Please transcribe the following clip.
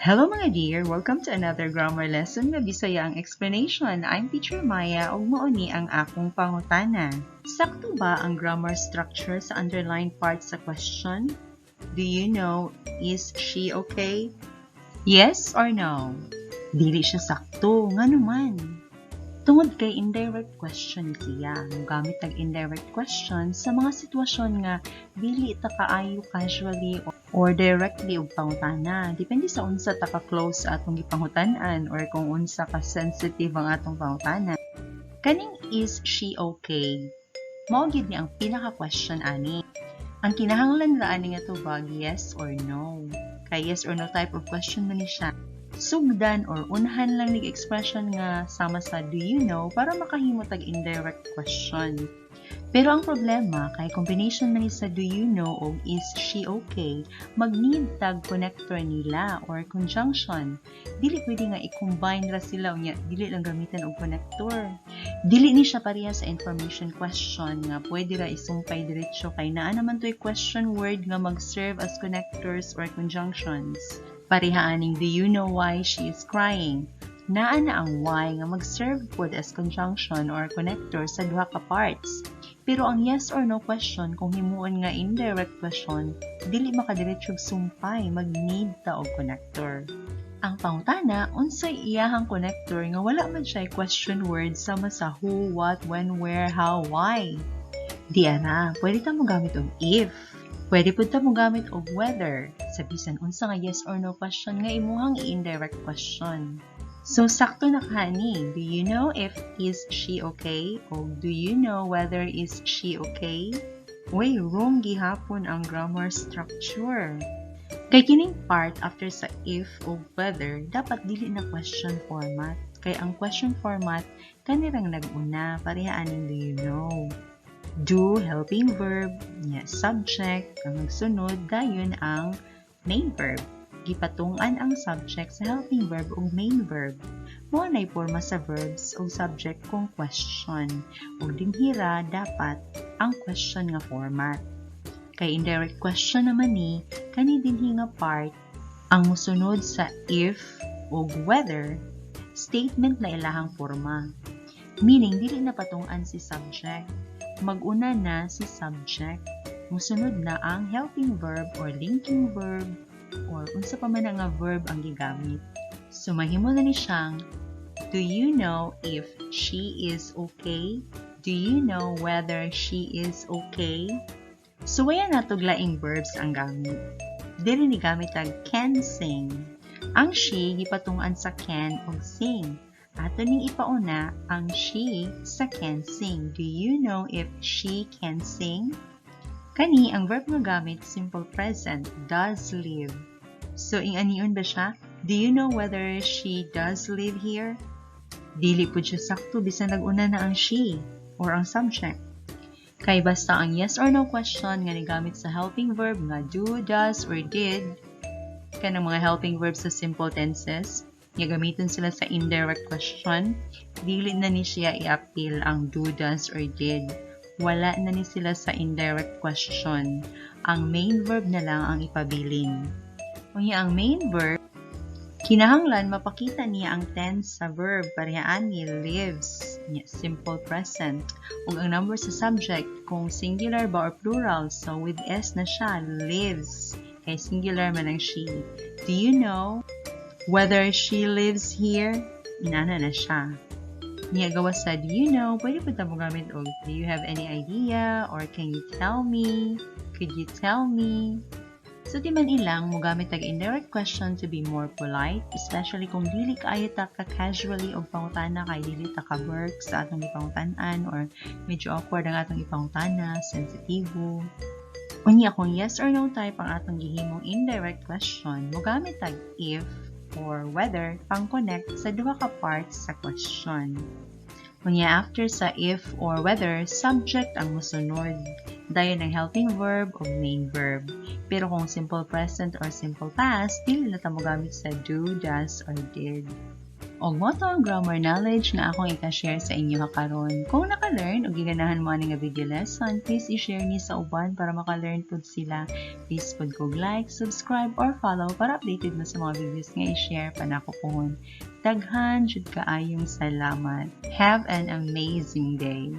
Hello, mga dear! Welcome to another grammar lesson nga Bisaya ang explanation. I'm Teacher Maya ug mao ni ang akong pangutana. Sakto ba ang grammar structure sa underlined part sa question? Do you know, is she okay? Yes or no? Dili siya sakto, ngano man? Tungod kay indirect question siya. Mogamit tag indirect question sa mga sitwasyon nga dili ta kaayo casually or directly og pangutana. Depende sa unsa ta ka close sa atong gipangutan-an or kung unsa ka sensitive ang atong pangutana. Kaning "Is she okay?" Mao gyud ni ang pinaka-question ani. Ang kinahanglan ra ani nga tubag, yes or no. Kay yes or no type of question man ni siya. Sugdan or unhan lang nig expression nga sama sa "do you know" para makahimo tag indirect question. Pero ang problema kay combination man ni sa "do you know" og "is she okay", mag-need tag connector nila or conjunction. Dili pwede nga i-combine ra sila unya dili lang gamitan og connector. Dili ni siya pareha sa information question nga pwede ra isumpay diretso kay naa naman to'y question word nga mag-serve as connectors or conjunctions. Pareha aning "Do you know why she is crying?" Naa na ang "why" nga mag-serve pod as conjunction or connector sa duha ka parts. Pero ang yes or no question, kung himuon nga indirect question, dili makadiretso sumpay, mag-need ta og connector. Ang pangutana, unsay iyahang connector nga wala man siya question word sama sa who, what, when, where, how, why? Di ara, pwede ta mogamit og if. Pwede pud ta mogamit og whether sa bisan unsa nga yes or no question nga imuhang i-indirect question. So, sakto na kani. "Do you know if is she okay?" O "Do you know whether is she okay?" Uy, wrong gihapon ang grammar structure. Kay kining part after sa if o whether, dapat dili na question format. Kay ang question format, kanirang nag-una, pareha aning "do you know". Do, helping verb, nya, subject, ang nagsunod, dayon ang main verb. Gipatungan ang subject sa helping verb o main verb. Mao nay porma sa verbs o subject kung question. Ug dinhira dapat ang question nga format. Kay indirect question naman ni, kani dinhi nga part ang mosunod sa if o whether, statement na ilahang forma. Meaning dili na patungan si subject. Mag-una na si subject. Mosunod na ang helping verb or linking verb or unsa pa man nga verb ang gigamit. So mahimo na ni siyang "Do you know if she is okay?" "Do you know whether she is okay?" So wala na tog laing verbs ang gamit. Diri ni gamit ang can sing. Ang she gipatungan sa can ug sing. Ato ning ipauna ang she sa can sing. "Do you know if she can sing?" Kani ang verb nga gamit, simple present, does live. So ing-anion ba siya? "Do you know whether she does live here?" Dili pud siya sakto bisan nag-una na ang she or ang subject. Kay basta ang yes or no question nga nigamit sa helping verb nga do, does, or did, kanang mga helping verbs sa simple tenses, nga gamiton sila sa indirect question, dili na ni siya i-appeal ang do, does, or did. Wala na ni sila sa indirect question. Ang main verb na lang ang ipabilin. Unya ang main verb, kinahanglan mapakita niya ang tense sa verb. Pareha ani lives, niya, simple present. Ug ang number sa subject kung singular ba or plural, so with s na siya, lives. Kay singular man ang she. "Do you know whether she lives here?" Inana na siya. Niya gawas sa "do you know", pwede pud ta mogamit og "Do you have any idea?" or "Can you tell me?" "Could you tell me?" So di man ilang mogamit og indirect question to be more polite, especially kung dili kaayo ta ka casually og pangutana kay dili ta ka work sa atong gipangutan-an or medyo awkward ang atong ipangutana, sensitibo. Unya kung yes or no type ang atong gihimong indirect question, mogamit tag if or whether pang-connect sa duha ka parts sa question. Unya after sa if or whether, subject ang mosunod. Dayon ang helping verb o main verb. Pero kung simple present or simple past, dili na ta mogamit sa do, does, or did. Og mao to ang grammar knowledge nga akong ika-share sa inyo karon. Kung naka-learn o giganahan mo ani nga video lesson, please i-share ni sa uban para maka-learn pud sila. Please pud kog like, subscribe, or follow para updated mo sa mga videos nga i-share pa nako pohon. Daghan jud kaayong salamat. Have an amazing day.